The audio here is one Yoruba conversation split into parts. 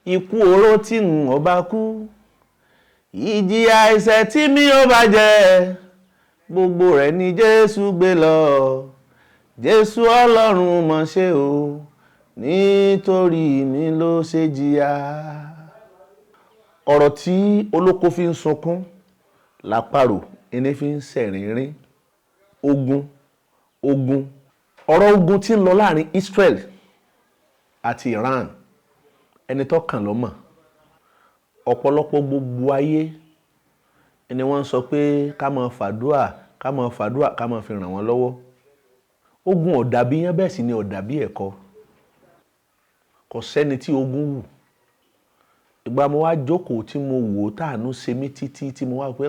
Ikú oró tí n ò bá kú, ìjìyà ẹ̀ṣẹ̀ tí mi ò bá jẹ, gbogbo rẹ̀ ni Jésù gbé lọ. Jésù Ọlọ́run mọ̀ ṣe o, nítorí mi ló ṣe jìyà. Ọ̀rọ̀ tí olóko fi ń sunkún lápárò ẹni fi ń ṣẹ̀rìnrín. Ogun, ogun, ọ̀rọ̀ ogun tí ń lọ láàrin Israel àti Iran, ẹni tó kàn ló mọ̀. Ọ̀pọ̀lọpọ̀ gbogbo ayé ni wọ́n ń sọ pé ká máa fàdúà, ká máa fàdúà, ká máa fi ràn wọ́n lọ́wọ́. Ogun ò dàbí iyán, bẹ́ẹ̀ sì ni ò dàbí ẹ̀kọ. Kò sẹ́ni tí ogun wù. Ìgbà mo wá jókòó tí mo wò ó, táànú ṣe mí títí tí mo wá pé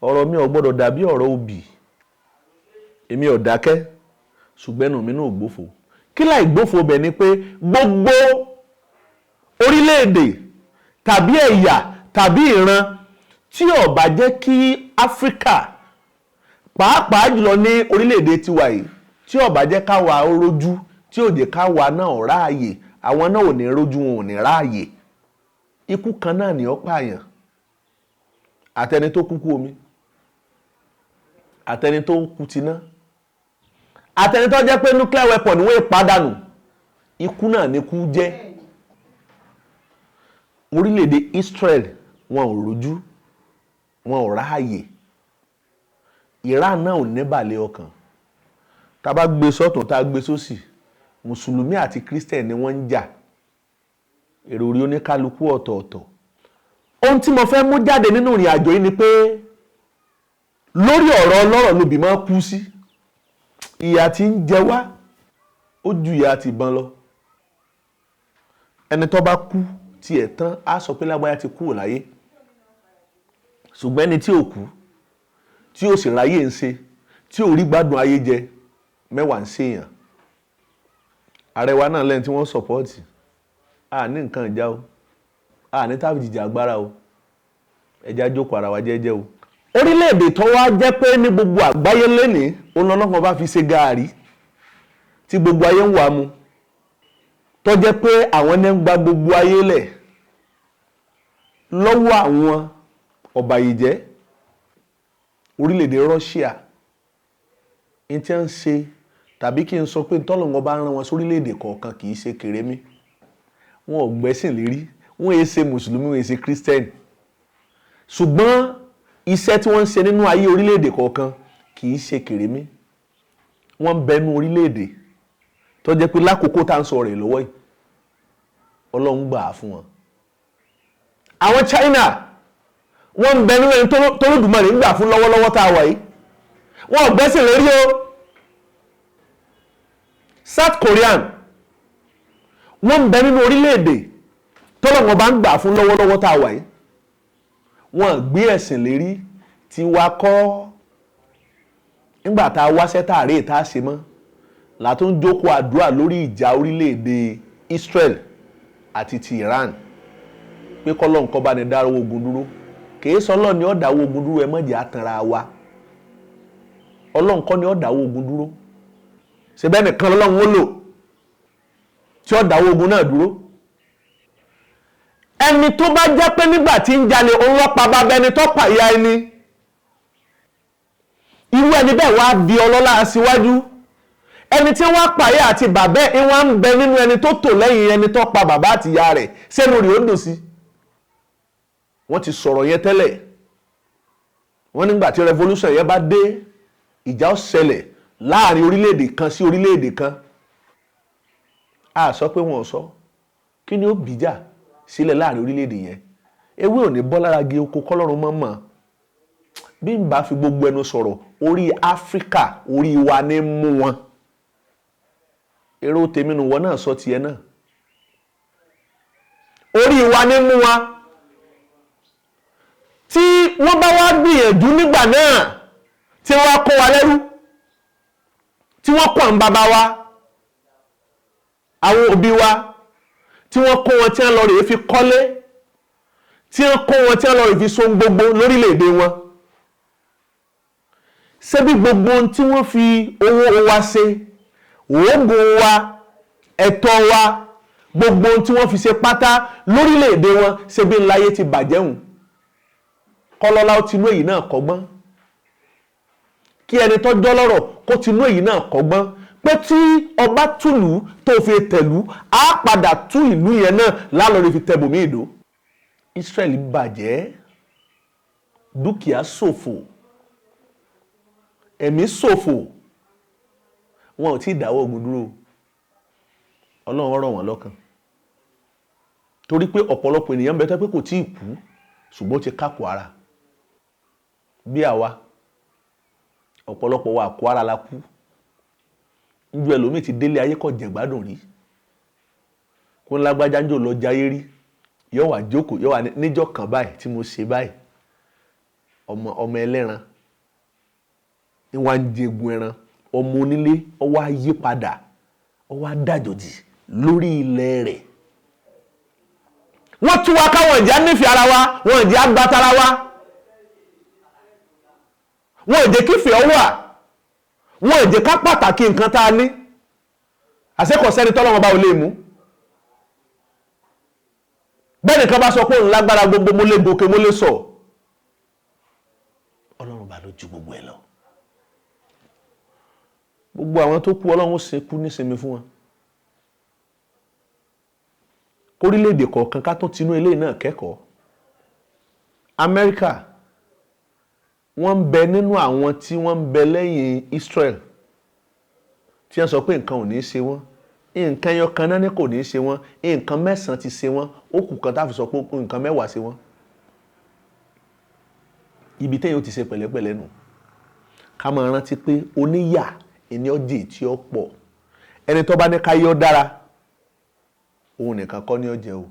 ọ̀rọ̀ mi ò gbọ́dọ̀ dàbí ọ̀rọ̀ obì. Èmi ò dákẹ́, ṣùgbọ́n ẹnu mi náà ò gbófo. Kí láì gbófo bẹ̀ ni pé gbogbo orílẹ̀-èdè tàbí ẹ̀yà tàbí ìran tí ó bá jẹ́ kí Áfíríkà, pàápàá jùlọ ní orílẹ̀-èdè tiwa yìí, tí ó bá jẹ́ káwa ó rójú, tí ò jẹ́ káwa náà ráàyè, àwọn náà ò ní rójú, wọn ò ní ráàyè. Ikú kan náà ni ó pààyàn, àtẹni tó kúkú omi, àtẹni tó kú tiná, àtẹni tó jẹ́ pé nuclear weapon ni wọ́n pàdánù, ikú náà ni kú jẹ́. Orílẹ̀-èdè Israel, wọn ò rójú, wọn ò ráàyè. Iran náà ò ní balẹ̀ ọkàn. Tá a bá gbé sọ́tún, tá a gbé sósì, mùsùlùmí àti kírísítẹ̀ ni wọ́n ń jà, èrò orí oníkálukú ọ̀tọ̀ọ̀tọ̀. Ohun tí mo fẹ́ mú jáde nínú ìrìn àjò yìí ni pé lórí ọ̀rọ̀ ọlọ́rọ̀ lobì máa kú sí. Ìyà tí ń jẹ wá ó ju ìyà àti ìbọn lọ. Ẹni tó bá kú tiẹ̀ tán, á sọ pé lágbájá ti kúrò láyé, ṣùgbọ́n ẹni tí ò kú, tí ò sì ráyè ń ṣe, tí ò rí gbádùn ayé jẹ, mẹ́wàá ń ṣèyàn. Ààrẹ wa náà lẹ́yìn tí wọ́n support a ní nǹkan ìjà o, a ní tábìlì jìjà agbára o, ẹja jókòó ara wa jẹ́jẹ́ o. Orílẹ̀-èdè tó wá jẹ́ pé ní gbogbo àgbáyé lénìí, òun bá fi ṣe gaàrí tí gbogbo ayé ń wà mu, tó jẹ́ pé àwọn ní ń gba gbogbo ayé lẹ̀ lọ́wọ́ àwọn ọ̀bàyéjẹ́, orílẹ̀-èdè Russia, n tí ń ṣe, tàbí kí n sọ pé tọ́lọ́run bá rán wọn sórílẹ̀-èdè kọ̀ọ̀kan, kì í ṣe kèrémí. Wọn ò gbẹ́sìn lérí, wọn èé ṣe mùsùlùmí, wọn èé ṣe kírísítẹ́nì, ṣùgbọ́n iṣẹ́ tí wọ́n ń ṣe nínú ayé orílẹ̀-èdè kọ̀ọ̀kan kì í ṣe kèrémí. Wọ́n ń bẹnu orílẹ̀-èdè tó jẹ́ pé lákòókò tá à ń sọ rẹ̀ lọ́wọ́ yìí, Ọlọ́run gbà á fún wọn. Àwọn China, wọ́n ń bẹ nínú ẹni tó Olódùmarè ń gbà fún lọ́wọ́lọ́wọ́ tá a wà yìí. Wọn ò gbẹ́sìn lérí o. South Korean, wọ́n ń bẹ nínú orílẹ̀-èdè tọ́lọ́wọ́n bá ń gbà fún lọ́wọ́lọ́wọ́ tá a wà yìí. Wọ́n gbé ẹ̀sìn lérí. Tí wa kọ́ nígbà tá a wáṣẹ́ tá a rí tá a ṣe mọ́ látún jókòó àdúrà lórí ìjà orílẹ̀-èdè Israel àti ti Iran, pé kọ́lọ́n kọ́ bá ní dáwọ́ ogun dúró. Kìí sọ Ọlọ́run ni ó dáwọ́ ogun dúró. Ẹ má jẹ́ àtànra wa. Ọlọ́run kọ́ ni ó dáwọ́ ogun dúró. Ṣe bẹ́ẹ̀ nìkan lọ́lọ́run ó lò tí ó dáwọ́ ogun náà dúró. Ẹni tó bá jẹ́ pé nígbà tí ń jalè, òun ló pa bàbá ẹni tó pa ìyá ẹni, irú ẹni bẹ́ẹ̀ wá di ọlọ́lá aṣíwájú. Ẹni tí wọ́n pa ìyá àti bàbá ẹ̀, wọ́n ń bẹ nínú ẹni tó tò lẹ́yìn ẹni tó pa bàbá àti ìyá rẹ̀, sẹ́nu rẹ̀ ó dùn sí. Wọ́n ti sọ̀rọ̀ yẹn tẹ́lẹ̀. Wọ́n nígbà tí revolution yẹn bá dé, ìjà ó ṣẹlẹ̀ láàrin orílẹ̀-èdè kan sí orílẹ̀-èdè kan. A sọ pé wọn ò sọ. Kí ni ó bìjà sílẹ̀ láàrin orílẹ̀-èdè yẹn? Ewé ò ní bọ́ lára gi oko kọ́lọ́run mọ́ mọ́. Bí n bá fi gbogbo ẹnu sọ̀rọ̀, orí Áfíríkà, orí wa ní mú wọn. Èrò tèmi nù, wọn náà sọ tiẹ̀ náà. Orí wa ní mú wọn. Tí wọ́n bá wá gbìyànjú nígbà náà, tí wọ́n kó wa lẹ́rú, tí wọ́n kó àwọn bàbá wa, àwọn òbí wa, tí wọ́n kó wọn, tí wọ́n lọ rèé fi kọ́lé, tí wọ́n kó wọn, tí wọ́n lọ rèé fi so gbogbo lórílẹ̀‐èdè wọn, ṣebí gbogbo ohun tí wọ́n fi owó wa ṣe, òógùn wa, ẹ̀tọ́ wa, Gbogbo ohun tí wọ́n fi ṣe pátá lórílẹ̀‐èdè wọn ṣe bí ńláyé ti bàjẹ́ hùn. Kọ́lọ́lá ó tinú èyí náà kọ́gbọ́n, kí ẹni tó jọ́ lọ́rọ̀ kó tinú èyí náà kọ́gbọ́n pé tí ọba túlù tó fi tẹ̀lú, á padà tú ìlú yẹn náà lálọ́rí fi tẹ̀bùmí ìdó. Israel bàjẹ́, dúkìá ṣòfò, ẹ̀mí ṣòfò. Wọn ò tí ì dáwọ́ ogun dúró. Ọlọ́run rọ̀ wọ́n lọ́kàn torí pé ọ̀pọ̀lọpọ̀ ènìyàn ń bẹ tó pé kò tí ì kú, ṣùgbọ́n ó ti kákò ara bí àwa. Ọ̀pọ̀lọpọ̀ wa kó ara la kú. Njọ ẹlòmíì ti délé ayé kọ̀ jẹ̀gbádùn rí, kó ńlágbájá ń jò lọ jayé rí, yóò wá jókòó, yóò wá níjọ́ kan báyìí tí mo ṣe báyìí, ọmọ ọmọ ẹlẹ́ran ní wàá ń jẹgun ẹran, ọmọ onílé ó wá yí padà, ó wá dàjòjì lórí ilẹ̀ rẹ̀. Wọ́n tú wa káwọn ìjà nífẹ̀ẹ́ ara wa, wọn ìjà agbátara wa, wọn ò jẹ́ kífẹ̀ẹ́ ọ wà, wọn ò jẹ́ ká pàtàkì nǹkan tá a ní. Àṣekọ̀sẹ́ni tọ́lọ́wọ́n bá ò lè mú bẹ́ẹ̀. Nìkan bá sọ pé òun lágbára gbogbo, mo lè gòkè, mo lè sọ, Ọlọ́run bá ló ju gbogbo ẹ̀ lọ. Gbogbo àwọn tó kú, Ọlọ́run ó ṣe kú nísinmi fún wọn. Kórílẹ̀-èdè kọ̀ọ̀kan ká tó tinú eléyìí náà kẹ́kọ̀ọ́. Amẹ́ríkà, wọ́n ń bẹ nínú àwọn tí wọ́n ń bẹ lẹ́yìn Israel tí wọ́n sọ pé nǹkan ò ní í ṣe wọ́n. Nǹkan ẹyọ kan náà ní kò ní í ṣe wọ́n, nǹkan mẹ́sàn-án ti ṣe wọ́n, ó kù kan tá a fi sọ pé nǹkan mẹ́wàá ṣe wọ́n. Ibi téèyàn ó ti ṣe pẹ̀lẹ́pẹ̀lẹ́ nù, ká máa rántí pé oníyà ẹni ọjẹ́ tí ó pọ̀. Ẹni tó bá ní ká yọ dára, òun nìkan kọ́ ní ó jẹ o.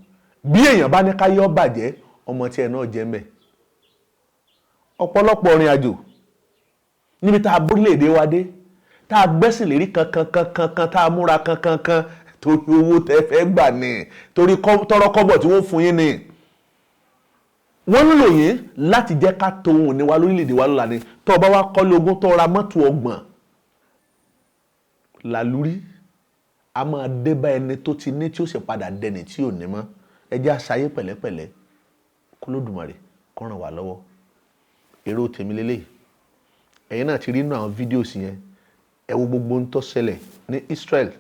Bí èèyàn bá ní ká yọ bàjẹ́, ọmọ tí ẹ náà jẹ́ mbẹ́. Ọ̀pọ̀lọpọ̀ ìrìn àjò níbi tá a bórílẹ̀-èdè wa dé, tá a gbẹ́sìn lérí kankan kankan kan, tá a múra kankan kan torí owó tẹ́ fẹ́ gbà ní, torí tọ́rọ́ kọ́bọ̀ tí wọ́n fún yín ni wọ́n ń lò yín láti jẹ́ ká tó ohun ní wa lórílẹ̀-èdè wa lọ́la ni. Tó o bá wá kọ́lé 20, tó ra mọ́tò 30, làlúrí a máa dé bá ẹni tó ti ní, tí ó sì padà dẹni tí ò ní mọ́. Ẹ jẹ́ àṣàyè pẹ̀lẹ́pẹ̀lẹ́, k'Olódùmarè kó ràn wá lọ́wọ́. Èrò tèmi lélẹ́yìí. Ẹ̀yin náà ti rí inú àwọn fídíò sí yẹn. Ẹ wo gbogbo ohun tó ṣẹlẹ̀ ní Israel.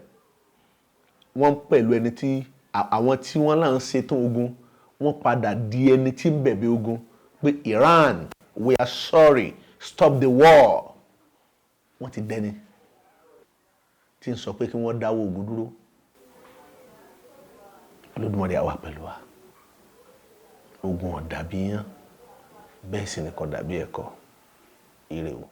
Wọ́n pẹ̀lú ẹni tí àwọn tí wọ́n là ń ṣetán ogun, wọ́n padà di ẹni tí ń bẹ̀bẹ̀ ogun pé, "Iran, we are sorry, stop the war." Wọ́n ti dẹni tí ń sọ pé kí wọ́n dáwọ́ ogun dúró. Olódùmarè á wà pẹ̀lú wa. Ogun ò dàbí yán, bẹ́ẹ̀ sì ni kò dàbí ẹ̀kọ́. Ire o.